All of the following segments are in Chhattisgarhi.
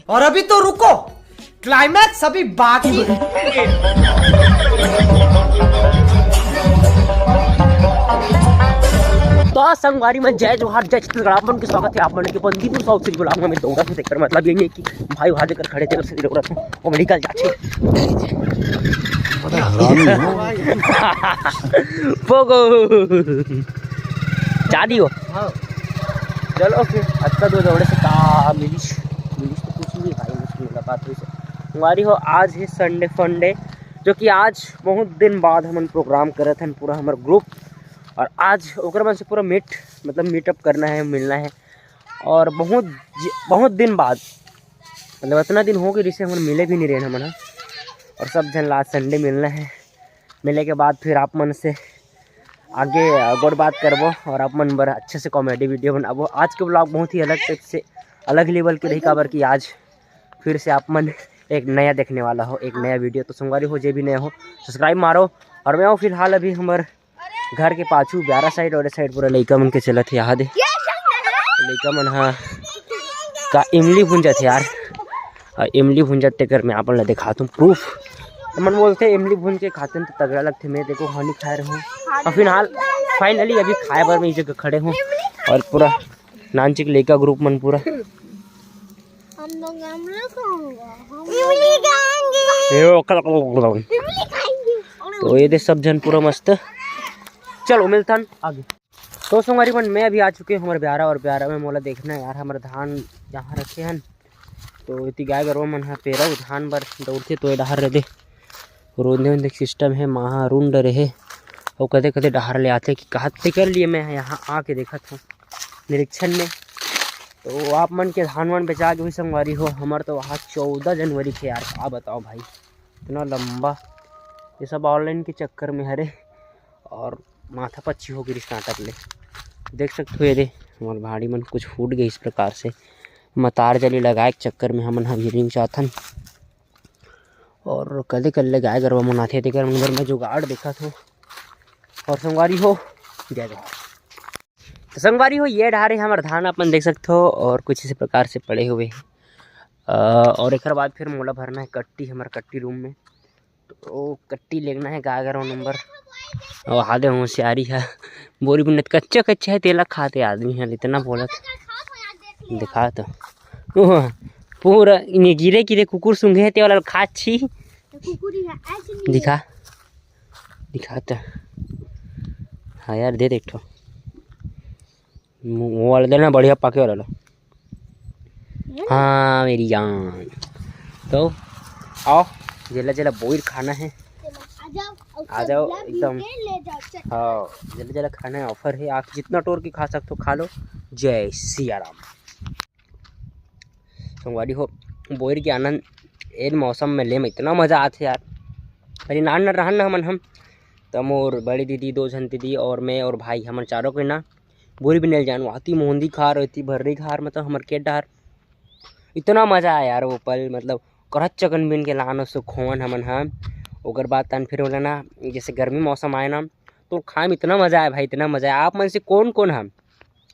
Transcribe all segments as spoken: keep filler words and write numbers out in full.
और अभी तो रुको, क्लाइमैक्स अभी बाकी है। तो संगवारी मन, जय जोहार, जय छत्तीसगढ़। आप मन के स्वागत है आप मन के अपन दीपू साउथ सीरीज ब्लॉग में। दौड़ा से देख कर मतलब ये नहीं कि भाई वहाँ देकर खड़े थे, उससे जरूरत है वो निकल जाते। बड़ा हरामी हो। पोगो। चादी हो। हाँ। चलो फिर, अच्छा दो दौड़े से का मिलिस? मिलिस तो कुछ नहीं भाई, मुझसे मुलाकात हुई से। संगवारी हो, आज है संडे फंडे, जो कि आज बहुत दिन बाद हमन प्रोग्राम करत हन, पूरा हमर ग्रुप। और आज ओकर मन से पूरा मीट, मतलब मीटअप करना है, मिलना है। और बहुत ज-, बहुत दिन बाद, मतलब इतना दिन हो गए जिसे हमन मिले भी नहीं रहे हमन ह। और सब झन ला आज संडे मिलना है, मिले के बाद फिर आप मन से आगे, अ, गोठ बात करबो और आप मन बर अच्छे से कॉमेडी वीडियो बनाबो। आज के ब्लॉग बहुत ही अलग टाइप से, अलग लेवल के रही, काबर कि आज फिर से आप मन एक नया देखने वाला हो, एक नया वीडियो। तो संगवारी हो, जे भी नया हो, सब्सक्राइब मारो। और मैं हूँ फिलहाल अभी हमर घर के पाछू ब्यारा साइड और साइड पूरा लइका मन के चलत हे यहाँ दे। लइका मन हा का इमली भूंजत हे यार, और इमली भूंजत तेकर मैं आप मन ला दिखात हूँ प्रूफ। मन बोलते इमली भूंज के खाते हैं तो तगड़ा लगते। मैं देखो हानि खाए रहूँ, और फिलहाल फाइनली अभी खाए बर मैं इस जगह खड़े हूँ। और पूरा नानचिक लइका ग्रुप मन पूरा हम लोग, हम लोग खाऊंगा, हम इमली खाएंगे। ये ओकर इमली खाएंगे। तो ये दे सब झन पूरा मस्त। चलो मिलथन आगे। तो संगवारी मन, मैं अभी आ चुके हूँ हमर ब्यारा, और ब्यारा में मोला देखना है यार, हमर धान यहाँ रखे हन। तो इति गाय गरवा मन ह पेरा धान बर दौड़थे, तो ये डहर रह दे रोंदे ओंदे के सिस्टम हे, माँ ह रुंड रहे, अउ कदे कदे डहर ले आथे कि कहत, तेकर लिए मैं यहाँ आके देखत हूँ निरीक्षण में। तो आप मन के धान वान बेचा के भी संगवारी हो, हमर तो आज चौदह जनवरी थे यार, का बताओ भाई, इतना लंबा, ये सब ऑनलाइन के चक्कर में हरे और माथा पच्ची हो गई नाटक ले। देख सकते हो ये दे, हमारे भाड़ी मन कुछ फूट गए इस प्रकार से, मतार जली लगाए के चक्कर में हमन ह गिरिंग चाथन। और कदे कल्ले गाय गरवा मन आथे, तेकर मन बर मैं जुगाड़ देखत हूँ। और संगवारी हो, जय जोहार। तो संगवारी हो, ये डहर हे हमर धान, अपन देख सकते हो, और कुछ इस प्रकार से पड़े हुए हैं। अ, और एकर बाद फिर मोला भरना है कट्टी, हमर कट्टी रूम में। तो कट्टी लेगना है गाय गरवा नंबर। और हादे होशियारी है, बोरी बुन्नत कच्चा कच्चा है, तेला खाते आदमी है, इतना बोलत। दिखा तो, ओह, पूरा इन्हें गिरे गिरे कुकुर सूंघे हे, ते वाला खात छी। तो कुकुर ही है, ऐसे नहीं। दिखा, दिखा तो। हाँ यार, दे दे एक ठो। मु-, वो वाला देना, बढ़िया पाके वाला लो। ये ना? हाँ, मेरी जान। तो आओ, जेला जेला बोइर खाना है। आ जाओ, और आ जाओ, सब एकदम। ले जाओ, चट। हाँ, जेला जेला खाना है, ऑफर है, आप जितना टोर के खा सकते हो, खा लो। जय सिया राम। संगवारी हो, बोइर के आनंद एन मौसम में ले में इतना मजा आथे यार। अरे नान नान रहन ना हमन हम, त मोर बड़ी दीदी, दो झन दीदी और मैं और भाई, हमन चारों के ना बोरी बिनेल जान, वाती मोहंदी खार, वाती भर्री खार, मतलब हमर के डहर इतना मजा आया यार वो पल, मतलब करत चकन बिन के लान उसको खोवन हमन ह। ओकर बाद तन फिर बोला ना, जैसे गर्मी मौसम आए ना, तो खाए में इतना मजा आया भाई, इतना मजा आया। आप मन से कौन कौन हम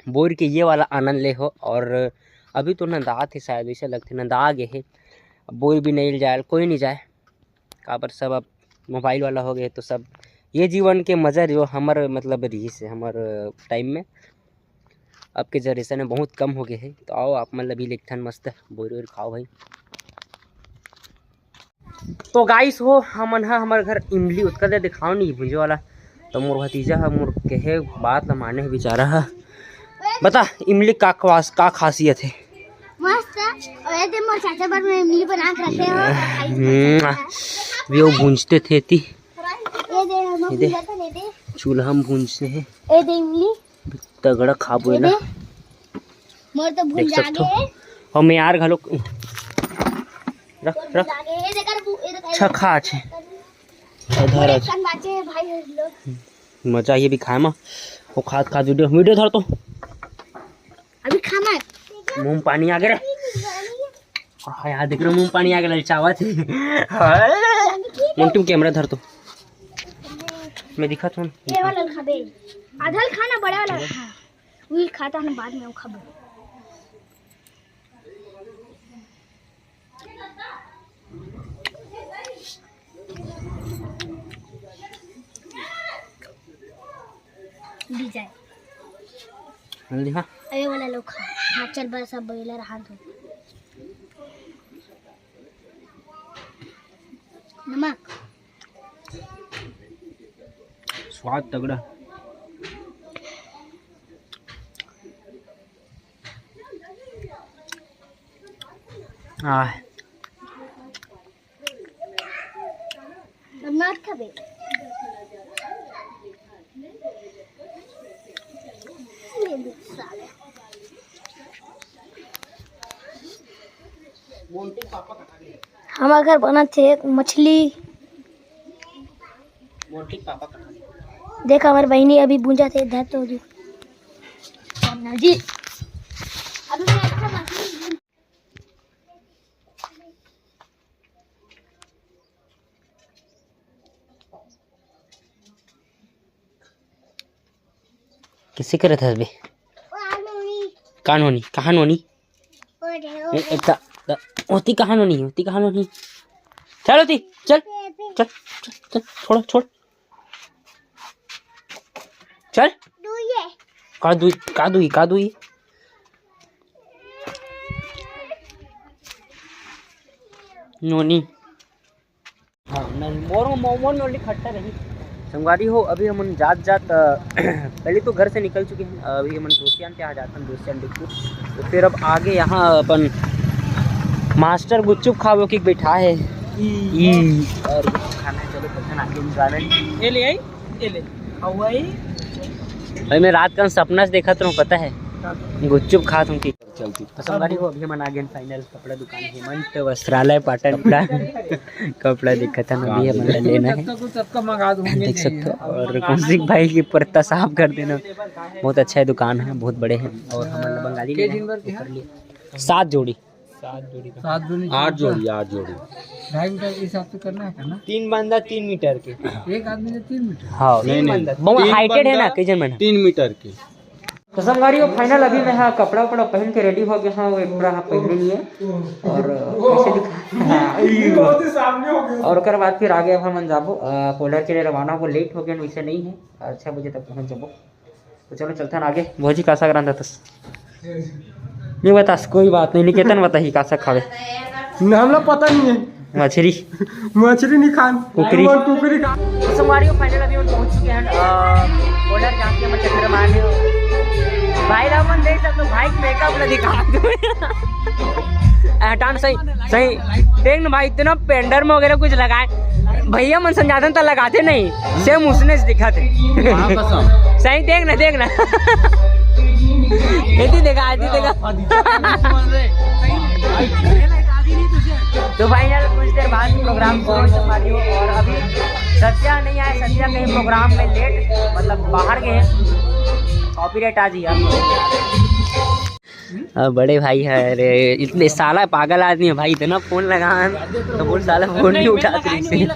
बोर के ये वाला आनंद ले हो? और अभी तो नंदात हे शायद, वैसे लगथे नंदा गे हे, बोर भी नहीं जाए, कोई नहीं जाए, काबर सब अब मोबाइल वाला हो गए, तो सब ये जीवन के मजा जो हमर मतलब रिहिस हे हमर टाइम में, अब के जनरेशन में बहुत कम हो गए है। तो आओ आप मतलब भी लेगथन मस्त बोर वोर खाओ भाई। तो गाइस हो, हमन ह हमर घर इमली उतका दे दिखाओ नहीं भुंजे वाला। तो मोर भतीजा ह मोर कहे बात ल माने हे बेचारा ह। बता इमली का खास, का खासियत है? मस्त। और ये दे मोर चाचा बर मैं इमली बना के रखे हो। हम्म, वे वो भूंजते थे ती। ये दे हम ये दे। भूंजते थे, ये दे। चूल्हा में भूंजते हैं। ये दे इमली। तगड़ा खाबो ये एला। दे। मोर तो देख भूंजा सकथो। गे। और मैं यार घलो रख, रख। भूंजा गे। ये देख, ये देख। अच्छा खा अच्छे। इधर मोर आज। एक कन बाचे है भाई, लो। मजा ये भी खाए मा। वो खात खात वीडियो, वीडियो धर तो। अभी खा मत। मुंह में पानी आ गया रे। हाँ यार, देख रहे हो, मुंह में पानी आ गया, ललचावत है। हाँ। मोंटू कैमरा धर तो। मैं दिखा तो। ये वाला खाबे। आधा ल खा ना, बड़ा वाला खा। वही खाता है ना, बाद में वो खाबे। भी जाए। हल्दी, हाँ। अरे वाला लोग खा। हाँ, चल बस, अब बोला रहा तो। नमक। स्वाद तगड़ा। आह। अब ना खाबे। ये देख साले। हमर घर बनत हे मछली। देख, हमर बहिनी अभी भूंजत हे, धर तो दू। जी। अभी मैं अच्छा मछली किसे करत हस बे? का नोनी? कहाँ नोनी? ए, ए, ता, ता, होती कहाँ नोनी? होती कहाँ नोनी? चल होती, चल, चल, चल, चल, छोड़, छोड़। चल। का दुई, का दुई, का दुई? नोनी। हाँ, नहीं, मोर, मोर, मोर नोनी खट्टा रही। संगवारी हो, अभी हमन जात जात, अ, पहले तो घर से निकल चुके हैं, अभी हमन दोस्तियान के यहाँ जात हन, दोस्तियान देखू। तो फिर अब आगे यहाँ अपन मास्टर गुपचुप खाबो की बैठा है। ई। और खाना है, चलो, चलते हैं आगे enjoyment। ये ले आई, ये ले। और वही। भाई, मैं रात का सपना से देखत रहूँ, पता है? गुपचुप खात हूँ कि चलती। तो संगवारी हो, अभी हमन आ गए final कपड़ा दुकान हेमंत वस्त्रालय पाटन। कपड़ा, कपड़ा दिखत है, अभी हमन ला लेना है। सबका, सबका मंगा दूंगे। देख सकते हो, और कौशिक भाई की पर्दा साफ कर देना। बहुत अच्छा है दुकान है, बहुत बड़े हैं। और हमन ला बंगाली लेना है, ओकर लिए। सात जोड़ी। सात जोड़ी का। सात जोड़ी, आठ जोड़ी, आठ जोड़ी। ढाई मीटर के हिसाब से करना है ना? तीन बंदा तीन मीटर के। एक आदमी ने तीन मीटर? हाँ। नहीं, नहीं। बहुत तीन heighted है ना, बंदा कई जन मन है। तीन मीटर के। तो संगवारी हो, final अभी मैं, हाँ, कपड़ा उपड़ा पहन के ready हो गया हूँ, वो पूरा, हाँ, पहन लिए। और कैसे दिखा, हाँ। और ओकर बाद फिर आगे अब हमन जाबो, अ, पोलर के लिए रवाना होबो, late हो गया, वैसे नहीं है, छः बजे तक पहुँच जाबो। तो चलो चलथन आगे। भौजी का साग रांधत हस? नहीं बतास, कोई बात नहीं, निकेतन बताही का साग खावे। न, हमला पता नहीं है। मछरी। मछरी नहीं खान। कुकरी। हमन कुकरी खान। तो संगवारी हो, final अभी हम पहुंच चुके हैं, अ, order जहाँ के हम चक्कर मारने हो। भाई ला मन देख सकते हो, भाई के makeup ला दिखा दो। हटान सही, सही। देख ना भाई, इतना पेंडर में वगैरह कुछ लगाए। भैया मन संजातन त लगाते नहीं, same उसने से दिखा थे। हाँ, कसम। सही देख ना, देख ना। इतनी देखा, इतनी देखा। तो final कुछ देर बाद program शुरू होने वाली हो और अभी सत्या नहीं आया, सत्या कहीं program में late, मतलब बाहर गए हैं, copyright आ जी यार। अब बड़े भाई है, अरे इतने साला पागल आदमी है भाई, इतना फोन लगा तो बोल साला फोन नहीं उठा रही से।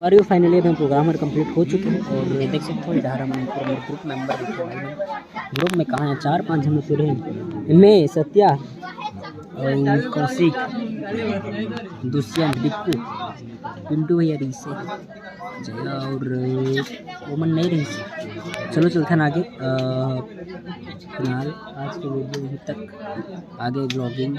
अरे finally अभी program और complete हो चुके हैं और ये देख सकते हो इधर हम पूरा group member दिखे भाई, group में कहाँ है, चार पांच हम लोग तो रहे, मैं, सत्या और कौशिक, दुष्यंत, बिक्कू, पिंटू भैया, रिसे, जया और ओमन नहीं रही। चलो चलथन आगे। अ, फिलहाल आज के video यहीं तक। आगे vlogging